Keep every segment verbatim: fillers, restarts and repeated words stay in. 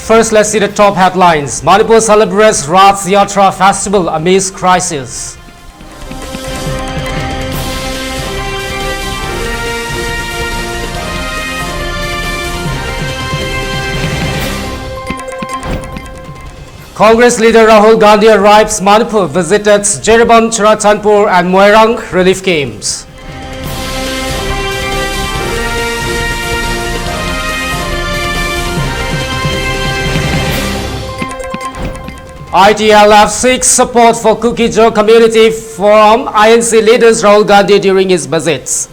First, let's see the top headlines. Manipur celebrates Rath Yatra festival amidst crisis. Congress leader Rahul Gandhi arrives Manipur, visits Jiribam, Churachandpur and Moirang relief camps. I T L F seeks support for Kuki-Zo community from I N C leaders Rahul Gandhi during his visits.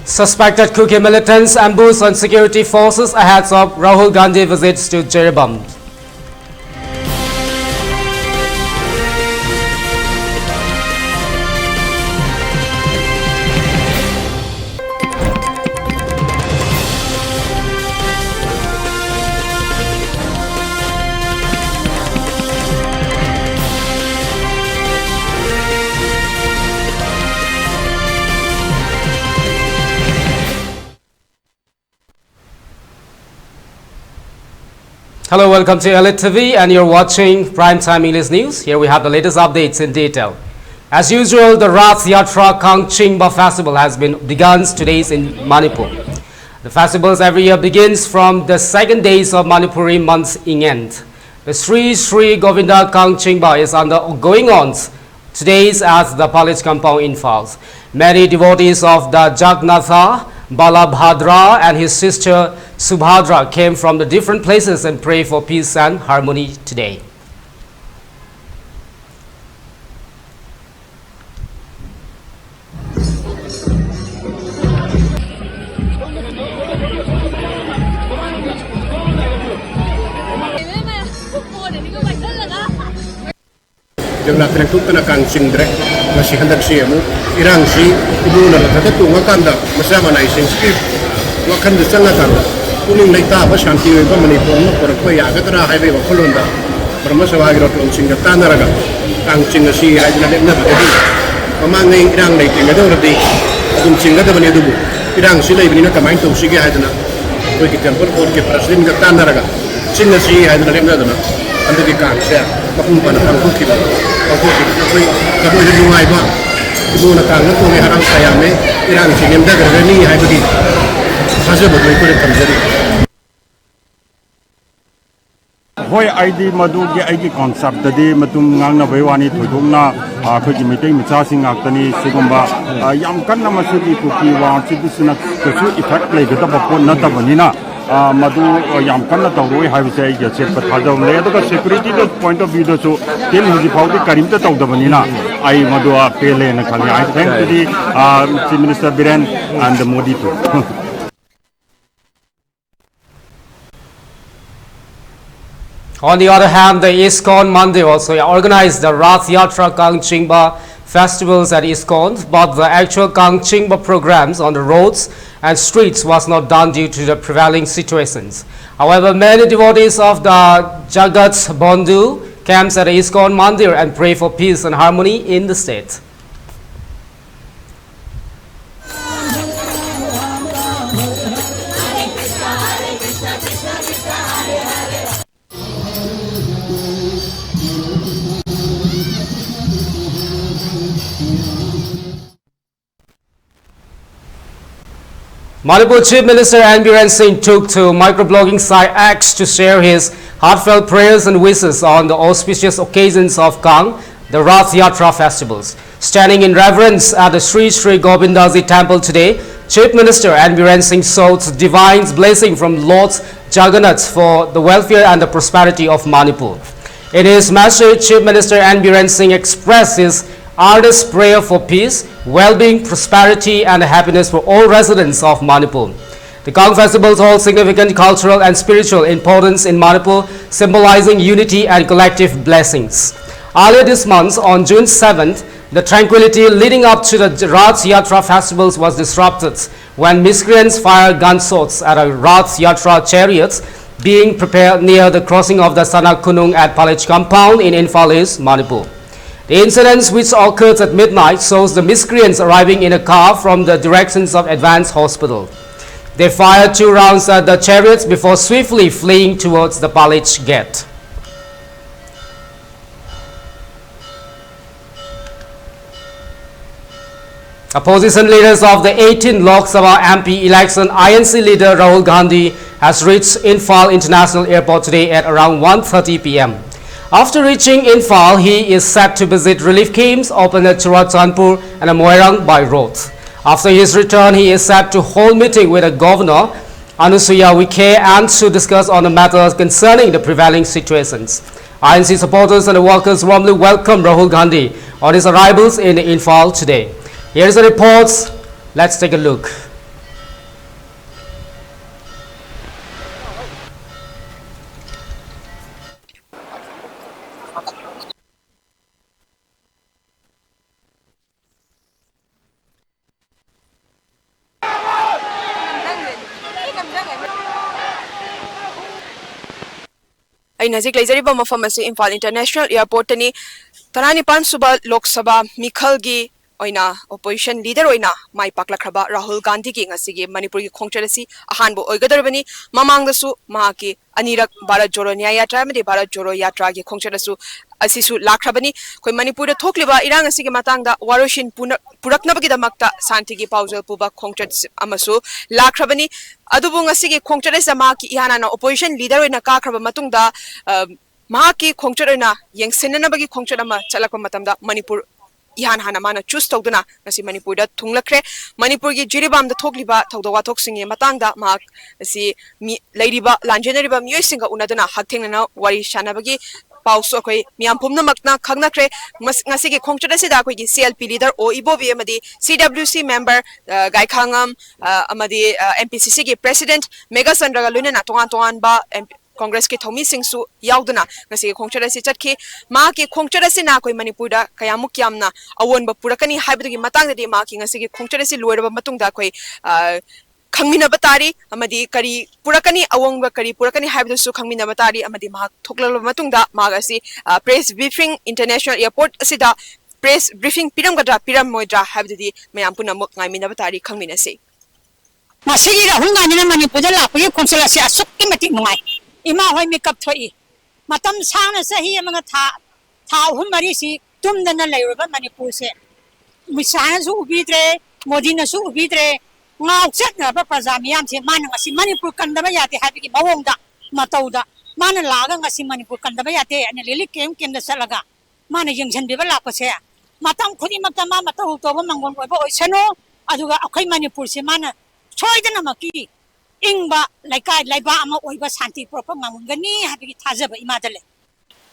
Suspected Kuki militants ambush on security forces ahead of Rahul Gandhi visits to Jiribam. Hello, welcome to Elite T V, and you're watching Prime Time English News. Here we have the latest updates in detail. As usual, the Rath Yatra Kangchingba festival has been begun today in Manipur. The festivals every year begins from the second days of Manipuri month's end. The Sri Sri Govinda Kangchingba is under going on today at the Palace compound in Imphal. Many devotees of the Jagannatha, Balabhadra and his sister Subhadra came from the different places and pray for peace and harmony today. ꯌꯥꯝꯅ ꯊꯦꯡꯗꯣꯛꯇꯅ ꯀꯥꯡ ꯆꯤꯡꯗ꯭ꯔꯦ꯫ ꯉꯁꯤ ꯍꯟꯗꯛꯁꯤ ꯑꯃꯨꯛ ꯏꯔꯥꯡꯁꯤ ꯏꯕꯨꯡꯅ ꯃꯊꯛꯇ ꯇꯣꯡꯉꯀꯥꯟꯗ ꯃꯆꯥ ꯃꯅꯥꯏꯁꯤꯡꯁꯤꯒꯤ ꯋꯥꯈꯜꯗ ꯆꯪꯉꯀꯥꯟꯗ ꯄꯨꯛꯅꯤꯡ ꯂꯩꯇꯥꯕ ꯁꯥꯟꯇꯤ ꯑꯣꯏꯕ ꯃꯅꯤꯄꯨꯔ ꯑꯃ ꯄꯨꯔꯛꯄ ꯌꯥꯒꯗ꯭ꯔꯥ ꯍꯥꯏꯕꯒꯤ ꯋꯥꯈꯜꯂꯣꯟꯗ ꯕ꯭ꯔꯍ꯭ꯃ ꯁꯚꯥꯒꯤ ꯔꯣꯇꯣꯟꯁꯤꯡꯒ ꯇꯥꯟꯅꯔꯒ ꯀꯥꯡ ꯆꯤꯡꯉꯁꯤ ꯍꯥꯏꯗꯅ ꯂꯦꯞꯅꯕꯗꯒꯤ ꯃꯃꯥꯡꯉꯩ ꯏꯔꯥꯡ ꯂꯩꯇ꯭ꯔꯤꯉꯩꯗ ꯑꯣꯏꯔꯗꯤ ꯑꯗꯨꯝ ꯆꯤꯡꯒꯗꯕꯅꯤ꯫ ꯑꯗꯨꯕꯨ ꯏꯔꯥꯡꯁꯤ ꯂꯩꯕꯅꯤꯅ ꯀꯃꯥꯏꯅ ꯇꯧꯁꯤꯒꯦ ꯍꯥꯏꯗꯅ ꯑꯩꯈꯣꯏꯒꯤ ꯇꯦꯝꯄꯜ ꯕꯣꯔꯗꯀꯤ ꯄ꯭ꯔꯁꯤꯗꯦꯟꯒ ꯇꯥꯟꯅꯔꯒ ꯆꯤꯡꯉꯁꯤ ꯍꯥꯏꯗꯅ ꯂꯦꯞꯅꯗꯅ ꯍꯟꯗꯛꯀꯤ ꯀꯥꯡꯁꯦ ꯃꯄꯨꯡ ꯐꯥꯅ ꯄꯥꯡꯊꯣꯛꯈꯤꯕ ꯄꯥꯡꯊꯣꯛꯈꯤꯕꯗ ꯑꯩꯈꯣꯏ ꯊꯃꯣꯏꯗ ꯅꯨꯡꯉꯥꯏꯕ, ꯏꯕꯨꯡꯅ ꯀꯥꯡꯅ ꯇꯣꯡꯉꯦ, ꯍꯔꯥꯎ ꯇꯌꯥꯝꯃꯦ꯫ ꯏꯔꯥꯡꯁꯤ ꯅꯦꯝꯊꯈ꯭ꯔꯒꯅꯤ ꯍꯥꯏꯕꯒꯤ ꯊꯥꯖꯕꯗꯨ ꯑꯩꯈꯣꯏꯅ ꯊꯝꯖꯔꯤ꯫ ꯍꯣꯏ, ꯑꯩꯗꯤ ꯃꯗꯨꯒꯤ ꯑꯩꯒꯤ ꯀꯣꯟꯁꯦꯞꯇꯗꯤ ꯃꯇꯨꯡ ꯉꯥꯡꯅꯕꯩ ꯋꯥꯅꯤ꯫ ꯊꯣꯏꯗꯣꯛꯅ ꯑꯩꯈꯣꯏꯒꯤ ꯃꯩꯇꯩ ꯃꯆꯥꯁꯤꯡ ꯉꯥꯛꯇꯅꯤ꯫ ꯁꯤꯒꯨꯝꯕ ꯌꯥꯝ ꯀꯟꯅ ꯃꯁꯤꯒꯤ ꯀꯨꯀꯤ ꯋꯥꯔꯁꯤꯗꯤꯁꯤꯅ ꯀꯩꯁꯨ ꯏꯐꯦꯛ ꯂꯩꯒꯗꯕ ꯄꯣꯠ ꯅꯠꯇꯕꯅꯤꯅ, ꯃꯗꯨ ꯌꯥꯝ ꯀꯟꯅ ꯇꯧꯔꯣꯏ ꯍꯥꯏꯕꯁꯦ ꯑꯩꯒꯤ ꯑꯆꯦꯠꯄ ꯊꯥꯖꯕ ꯂꯩ꯫ ꯑꯗꯨꯒ ꯁꯦꯀ꯭ꯌꯨꯔꯤꯇꯤꯗ ꯄꯣꯏꯟꯠ ꯑꯣꯐ ꯚ꯭ꯌꯨꯗꯁꯨ ꯇꯤꯜ ꯍꯧꯖꯤꯛ ꯐꯥꯎꯗꯤ ꯀꯔꯤꯝꯇ ꯇꯧꯗꯕꯅꯤꯅ ꯑꯩ ꯃꯗꯨ ꯄꯦꯜꯂꯦꯅ ꯈꯜꯂꯤ꯫ I thank to the Chief Minister Biren and the Modi too. On the other hand, the ISKCON Mandir also organized the Rath Yatra Kangchingba festivals at ISKCON, but the actual Kangchingba programs on the roads and streets was not done due to the prevailing situations. However, many devotees of the Jagat Bandhu camps at ISKCON Mandir and pray for peace and harmony in the state. Manipur Chief Minister N Biren Singh took to microblogging site X to share his heartfelt prayers and wishes on the auspicious occasions of Kang, the Rath Yatra festivals. Standing in reverence at the Sri Sri Govindaji temple today, Chief Minister N Biren Singh sought divine blessing from Lord Jagannath for the welfare and the prosperity of Manipur. In his message, Chief Minister N Biren Singh expressed his earnest prayer for peace, well-being, prosperity and happiness for all residents of Manipur. The Kang festivals hold significant cultural and spiritual importance in Manipur, symbolizing unity and collective blessings. Earlier this month, on June seventh, the tranquility leading up to the Rath Yatra festivals was disrupted when miscreants fired gunshots at a Rath Yatra chariots being prepared near the crossing of the Sanakhunung at Palej compound in Imphal East, Manipur. The incidents, which occurred at midnight, shows the miscreants arriving in a car from the directions of Advanced Hospital. They fired two rounds at the chariots before swiftly fleeing towards the Palij gate. Opposition leaders of the eighteen Lok Sabha M P election, I N C leader Rahul Gandhi has reached Imphal International Airport today at around one thirty p m. After reaching Imphal, he is set to visit relief camps open at Churachandpur and Moirang by road. After his return, he is set to hold meeting with the governor, Anusuiya Uikey, and to discuss on the matters concerning the prevailing situations. I N C supporters and workers warmly welcome Rahul Gandhi on his arrivals in Imphal today. Here is the reports. Let's take a look. ꯑꯩꯅ ꯍꯧꯖꯤꯛ ꯂꯩꯖꯔꯤꯕ ꯃꯐꯝ ꯑꯁꯤ Imphal international ꯑꯦꯌꯔꯄꯣꯔꯠꯇꯅꯤ꯫ ꯇꯔꯥꯅꯤꯄꯥꯟ ꯁꯨꯕ ꯂꯣꯛ ꯁꯚꯥ ꯃꯤꯈꯜꯒꯤ ꯑꯣꯏꯅ opposition leader ꯑꯣꯏꯅ ꯃꯥꯏ ꯄꯥꯛꯂꯛꯈ꯭ꯔꯕ ꯔꯥꯍꯨꯜ ꯒꯥꯟꯙꯤꯒꯤ ꯉꯁꯤꯒꯤ ꯃꯅꯤꯄꯨꯔꯒꯤ ꯈꯣꯡꯆꯠ ꯑꯁꯤ ꯑꯍꯥꯟꯕ ꯑꯣꯏꯒꯗꯧꯔꯤꯕꯅꯤ꯫ ꯃꯃꯥꯡꯗꯁꯨ ꯃꯍꯥꯛꯀꯤ ꯑꯅꯤꯔꯛ ꯚꯥꯔꯠ ꯖꯣꯔꯣ ꯅ꯭ꯌꯥꯌ ꯌꯥꯇ꯭ꯔꯥ ꯑꯃꯗꯤ ꯚꯥꯔꯠ ꯖꯣꯔꯣ ꯌꯥꯇ꯭ꯔꯥꯒꯤ ꯈꯣꯡꯆꯠ ꯑꯁꯨ ꯑꯁꯤꯁꯨ ꯂꯥꯛꯈ꯭ꯔꯕꯅꯤ꯫ ꯑꯩꯈꯣꯏ ꯃꯅꯤꯄꯨꯔꯗ ꯊꯣꯛꯂꯤꯕ ꯏꯔꯥꯡ ꯑꯁꯤꯒꯤ ꯃꯇꯥꯡꯗ ꯋꯥꯔꯣꯏꯁꯤꯟ ꯄꯨꯅ-, ꯄꯨꯔꯛꯅꯕꯒꯤꯗꯃꯛꯇ ꯁꯥꯟꯇꯤꯒꯤ ꯄꯥꯎꯖꯦꯜ ꯄꯨꯕ ꯈꯣꯡꯆꯠ ꯑꯃꯁꯨ ꯂꯥꯛꯈ꯭ꯔꯕꯅꯤ꯫ ꯑꯗꯨꯕꯨ ꯉꯁꯤꯒꯤ ꯈꯣꯡꯆꯠ ꯑꯁꯤꯗ ꯃꯍꯥꯛꯀꯤ ꯏꯍꯥꯟ ꯍꯥꯟꯅ ꯑꯣꯄꯣꯖꯤꯁꯟ ꯂꯤꯗꯔ ꯑꯣꯏꯅ ꯀꯥꯈ꯭ꯔꯕ ꯃꯇꯨꯡꯗ, ꯑ, ꯃꯍꯥꯛꯀꯤ ꯈꯣꯡꯆꯠ ꯑꯣꯏꯅ ꯌꯦꯡꯁꯤꯟꯅꯅꯕꯒꯤ ꯈꯣꯡꯆꯠ ꯑꯃ ꯆꯠꯂꯛꯄ ꯃꯇꯝꯗ ꯃꯅꯤꯄꯨꯔ ꯏꯍꯥꯟ ꯍꯥꯟꯅ ꯃꯥꯅ ꯆꯨꯁ ꯇꯧꯗꯨꯅ ꯉꯁꯤ ꯃꯅꯤꯄꯨꯔꯗ ꯊꯨꯡꯂꯛꯈ꯭ꯔꯦ꯫ ꯃꯅꯤꯄꯨꯔꯒꯤ ꯖꯤꯔꯤꯕꯥꯝꯗ ꯊꯣꯛꯂꯤꯕ ꯊꯧꯗꯣꯛ ꯋꯥꯊꯣꯛꯁꯤꯡꯒꯤ ꯃꯇꯥꯡꯗ ꯃꯍꯥꯛ ꯑꯁꯤ ꯃꯤ-, ꯂꯩꯔꯤꯕ, ꯂꯥꯟꯖꯦꯟꯅꯔꯤꯕ ꯃꯤꯑꯣꯏꯁꯤꯡꯒ ꯎꯅꯗꯨꯅ ꯍꯛꯊꯦꯡꯅꯅ ꯋꯥꯔꯤ ꯁꯥꯟꯅꯕꯒꯤ ꯄꯥꯎꯁꯨ ꯑꯩꯈꯣꯏ ꯃꯤꯌꯥꯝ ꯄꯨꯝꯅꯃꯛꯅ ꯈꯪꯅꯈ꯭ꯔꯦ꯫ ꯃꯁ-, ꯉꯁꯤꯒꯤ ꯈꯣꯡꯆꯠ ꯑꯁꯤꯗ ꯑꯩꯈꯣꯏꯒꯤ ꯁꯤ ꯑꯦꯜ ꯄꯤ ꯂꯤꯗꯔ ꯑꯣ ꯏꯕꯣꯕꯤ ꯑꯃꯗꯤ ꯁꯤ ꯗꯕ꯭ꯂꯤꯎ ꯁꯤ ꯃꯦꯝꯕꯔ, ꯑ, ꯒꯥꯏꯈꯥꯉꯝ, ꯑ, ꯑꯃꯗꯤ, ꯑ, ꯑꯦꯝ ꯄꯤ ꯁꯤ ꯁꯤꯒꯤ ꯄ꯭ꯔꯦꯁꯤꯗꯦꯟꯠ ꯃꯦꯘꯆꯟꯗ꯭ꯔꯒ ꯂꯣꯏꯅꯅ ꯇꯣꯉꯥꯟ ꯇꯣꯉꯥꯟꯕ ꯑꯦꯝ ꯄꯤ, ꯀꯣꯡꯒ꯭ꯔꯦꯁꯀꯤ ꯊꯧꯃꯤꯁꯤꯡꯁꯨ ꯌꯥꯎꯗꯨꯅ ꯉꯁꯤꯒꯤ ꯈꯣꯡꯆꯠ ꯑꯁꯤ ꯆꯠꯈꯤ꯫ ꯃꯍꯥꯛꯀꯤ ꯈꯣꯡꯆꯠ ꯑꯁꯤꯅ ꯑꯩꯈꯣꯏ ꯃꯅꯤꯄꯨꯔꯗ ꯀꯌꯥꯃꯨꯛ ꯌꯥꯝꯅ ꯑꯑꯣꯟꯕ ꯄꯨꯔꯛꯀꯅꯤ ꯍꯥꯏꯕꯗꯨꯒꯤ ꯃꯇꯥꯡꯗꯗꯤ ꯃꯍꯥꯛꯀꯤ ꯉꯁꯤꯒꯤ ꯈꯣꯡꯆꯠ ꯑꯁꯤ ꯂꯣꯏꯔꯕ ꯃꯇꯨꯡꯗ ꯑꯩꯈꯣꯏ, ꯑ, ꯈꯪꯃꯤꯟꯅꯕ ꯇꯥꯔꯤ ꯑꯃꯗꯤ ꯀꯔꯤ ꯄꯨꯔꯛꯀꯅꯤ, ꯑꯑꯣꯟꯕ ꯀꯔꯤ ꯄꯨꯔꯛꯀꯅꯤ ꯍꯥꯏꯕꯗꯨꯁꯨ ꯈꯪꯃꯤꯟꯅꯕ ꯇꯥꯔꯤ꯫ ꯑꯃꯗꯤ ꯃꯍꯥꯛ ꯊꯣꯛꯂꯛꯂꯕ ꯃꯇꯨꯡꯗ ꯃꯍꯥꯛ ꯑꯁꯤ, ꯑ, press briefing international airport ꯑꯁꯤꯗ press briefing ꯄꯤꯔꯝꯒꯗ꯭ꯔꯥ ꯄꯤꯔꯝꯃꯣꯏꯗ꯭ꯔꯥ ꯍꯥꯏꯕꯗꯨꯗꯤ ꯃꯌꯥꯝ ꯄꯨꯝꯅꯃꯛ ꯉꯥꯏꯃꯤꯟꯅꯕ ꯇꯥꯔꯤ, ꯈꯪꯃꯤꯟꯅꯁꯤ꯫ ꯉꯁꯤꯒꯤ ꯔꯥꯍꯨꯜ ꯒꯥꯟꯙꯤꯅ ꯃꯅꯤꯄꯨꯔꯗ ꯂꯥꯛꯄꯒꯤ ꯈꯣꯡꯆꯠ ꯑꯁꯤ ꯑꯁꯨꯛꯀꯤ ꯃꯇꯤꯛ ꯅꯨꯡꯉꯥꯏ꯫ ꯏꯃꯥ ꯍꯣꯏ ꯃꯤꯀꯞ ꯊꯣꯛꯏ꯫ ꯃꯇꯝ ꯁꯥꯡꯅ ꯆꯍꯤ ꯑꯃꯒ ꯊꯥ, ꯊꯥ ꯑꯍꯨꯝ ꯃꯔꯤꯁꯤ ꯇꯨꯝꯗꯅ ꯂꯩꯔꯨꯕ ꯃꯅꯤꯄꯨꯔꯁꯦ ꯃꯤꯁꯥꯅꯁꯨ ꯎꯕꯤꯗ꯭ꯔꯦ, ꯃꯣꯗꯤꯅꯁꯨ ꯎꯕꯤꯗ꯭ꯔꯦ꯫ ꯉꯥꯎꯆꯠꯅꯔꯕ ꯄ꯭ꯔꯖꯥ ꯃꯤꯌꯥꯝꯁꯦ ꯃꯥꯅ ꯉꯁꯤ ꯃꯅꯤꯄꯨꯔ ꯀꯟꯗꯕ ꯌꯥꯗꯦ ꯍꯥꯏꯕꯒꯤ ꯃꯑꯣꯡꯗ, ꯃꯇꯧꯗ ꯃꯥꯅ ꯂꯥꯛꯑꯒ ꯉꯁꯤ ꯃꯅꯤꯄꯨꯔ ꯀꯟꯗꯕ ꯌꯥꯗꯦ ꯍꯥꯏꯅ relief camp campꯗ ꯆꯠꯂꯒ ꯃꯥꯅ ꯌꯦꯡꯁꯤꯟꯕꯤꯕ ꯂꯥꯛꯄꯁꯦ ꯃꯇꯝ ꯈꯨꯗꯤꯡꯃꯛꯇ ꯃꯥ ꯃꯇꯧ ꯇꯧꯕ ꯃꯪꯒꯣꯜ ꯑꯣꯏꯕ ꯑꯣꯏꯁꯅꯨ꯫ ꯑꯗꯨꯒ ꯑꯩꯈꯣꯏ ꯃꯅꯤꯄꯨꯔꯁꯦ ꯃꯥꯅ ꯁꯣꯏꯗꯅꯃꯛꯀꯤ ꯏꯪꯕ ꯂꯩꯀꯥꯏ ꯂꯩꯕꯥꯛ ꯑꯃ ꯑꯣꯏꯕ ꯁꯥꯟꯇꯤ ꯄꯨꯔꯛꯄ ꯉꯝꯒꯅꯤ ꯍꯥꯏꯕꯒꯤ ꯊꯥꯖꯕ ꯏꯃꯥꯗ ꯂꯩ꯫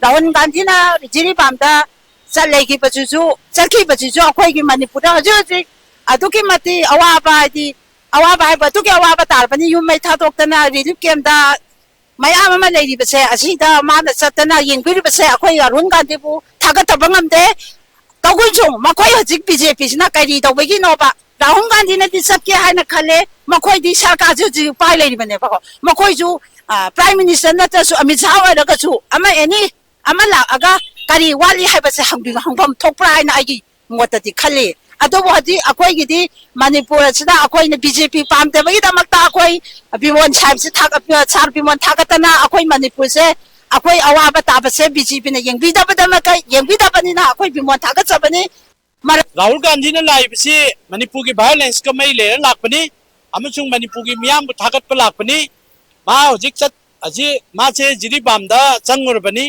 ꯔꯥꯍꯨꯜ ꯒꯥꯟꯙꯤꯅ ꯖꯤꯔꯤꯕꯥꯝꯗ ꯆꯠ ꯂꯩꯈꯤꯕꯁꯤꯁꯨ, ꯆꯠꯈꯤꯕꯁꯤꯁꯨ ꯑꯩꯈꯣꯏꯒꯤ ꯃꯅꯤꯄꯨꯔꯗ ꯍꯧꯖꯤꯛ ꯍꯧꯖꯤꯛ ꯑꯗꯨꯛꯀꯤ ꯃꯇꯤꯛ ꯑꯋꯥꯕ, ꯍꯥꯏꯗꯤ ꯑꯋꯥꯕ ꯍꯥꯏꯕ ꯑꯗꯨꯒꯤ ꯑꯋꯥꯕ ꯇꯥꯔꯕꯅꯤ꯫ ꯌꯨꯝ ꯃꯩ ꯊꯥꯗꯣꯛꯇꯅ relief campꯗ ꯃꯌꯥꯝ ꯑꯃ ꯂꯩꯔꯤꯕꯁꯦ, ꯑꯁꯤꯗ ꯃꯥꯅ ꯆꯠꯇꯅ ꯌꯦꯡꯕꯤꯔꯤꯕꯁꯦ ꯑꯩꯈꯣꯏ ꯑꯔꯨꯟ ꯒꯥꯟꯙꯤꯕꯨ ꯊꯥꯒꯠꯇꯕ ꯉꯝꯗꯦ꯫ ꯇꯧꯒꯨꯟꯁꯨ ꯃꯈꯣꯏ ꯍꯧꯖꯤꯛ ꯕꯤ ꯖꯦ ꯄꯤꯁꯤꯅ ꯀꯔꯤ ꯇꯧꯕꯒꯤꯅꯣꯕ? ꯔꯥꯍꯨꯜ ꯒꯥꯟꯙꯤꯅꯗꯤ ꯆꯠꯀꯦ ꯍꯥꯏꯅ ꯈꯜꯂꯦ꯫ ꯃꯈꯣꯏꯗꯤ ꯁꯔꯀꯥꯔꯁꯦ ꯍꯧꯖꯤꯛ ꯄꯥꯏ ꯂꯩꯔꯤꯕꯅꯦꯕꯀꯣ꯫ ꯃꯈꯣꯏꯁꯨ, ꯑ, Prime Minister ꯅꯠꯇ꯭ꯔꯁꯨ ꯑꯃꯤꯠ ꯁꯥꯍ ꯑꯣꯏꯔꯒꯁꯨ ꯑꯃ ꯑꯦꯅꯤ ꯑꯃ ꯂꯥꯛꯑꯒ ꯀꯔꯤ ꯋꯥꯠꯂꯤ ꯍꯥꯏꯕꯁꯦ ꯍꯪꯕꯤ-, ꯍꯪꯐꯝ ꯊꯣꯛꯄ꯭ꯔꯥ ꯍꯥꯏꯅ ꯑꯩꯒꯤ ꯃꯣꯠꯇꯗꯤ ꯈꯜꯂꯤ꯫ ꯑꯗꯨꯕꯨ ꯍꯧꯖꯤꯛ ꯑꯩꯈꯣꯏꯒꯤꯗꯤ ꯃꯅꯤꯄꯨꯔ ꯑꯁꯤꯗ ꯑꯩꯈꯣꯏꯅ ꯕꯤ ꯖꯦ ꯄꯤ ꯄꯥꯝꯗꯕꯒꯤꯗꯃꯛꯇ ꯑꯩꯈꯣꯏ ꯕꯤꯃꯣꯟ ꯁꯥꯍꯦꯕꯁꯦ ꯊꯥꯒꯠ-, ꯁꯥꯔ ꯕꯤꯃꯣꯟ ꯊꯥꯒꯠꯇꯅ ꯑꯩꯈꯣꯏ ꯃꯅꯤꯄꯨꯔꯁꯦ, ꯑꯩꯈꯣꯏ ꯑꯋꯥꯕ ꯇꯥꯕꯁꯦ ꯕꯤ ꯖꯦ ꯄꯤꯅ ꯌꯦꯡꯕꯤꯗꯕꯗꯃꯛꯇ, ꯌꯦꯡꯕꯤꯗꯕꯅꯤꯅ ꯑꯩꯈꯣꯏ ꯕꯤꯃꯣꯟ ꯊꯥꯒꯠꯆꯕꯅꯤ꯫ ꯃꯔꯝ ꯔꯥꯍꯨꯜ ꯒꯥꯟꯙꯤꯅ ꯂꯥꯛꯏꯕꯁꯤ ꯃꯅꯤꯄꯨꯔꯒꯤ violenceꯀ ꯃꯔꯤ ꯂꯩꯅꯅ ꯂꯥꯛꯄꯅꯤ ꯑꯃꯁꯨꯡ ꯃꯅꯤꯄꯨꯔꯒꯤ ꯃꯤꯌꯥꯝꯕꯨ ꯊꯥꯒꯠꯄ ꯂꯥꯛꯄꯅꯤ꯫ ꯃꯥ ꯍꯧꯖꯤꯛ ꯆꯠ-, ꯍꯧꯖꯤꯛ ꯃꯥꯁꯦ ꯖꯤꯔꯤꯕꯥꯝꯗ ꯆꯪꯉꯨꯔꯕꯅꯤ꯫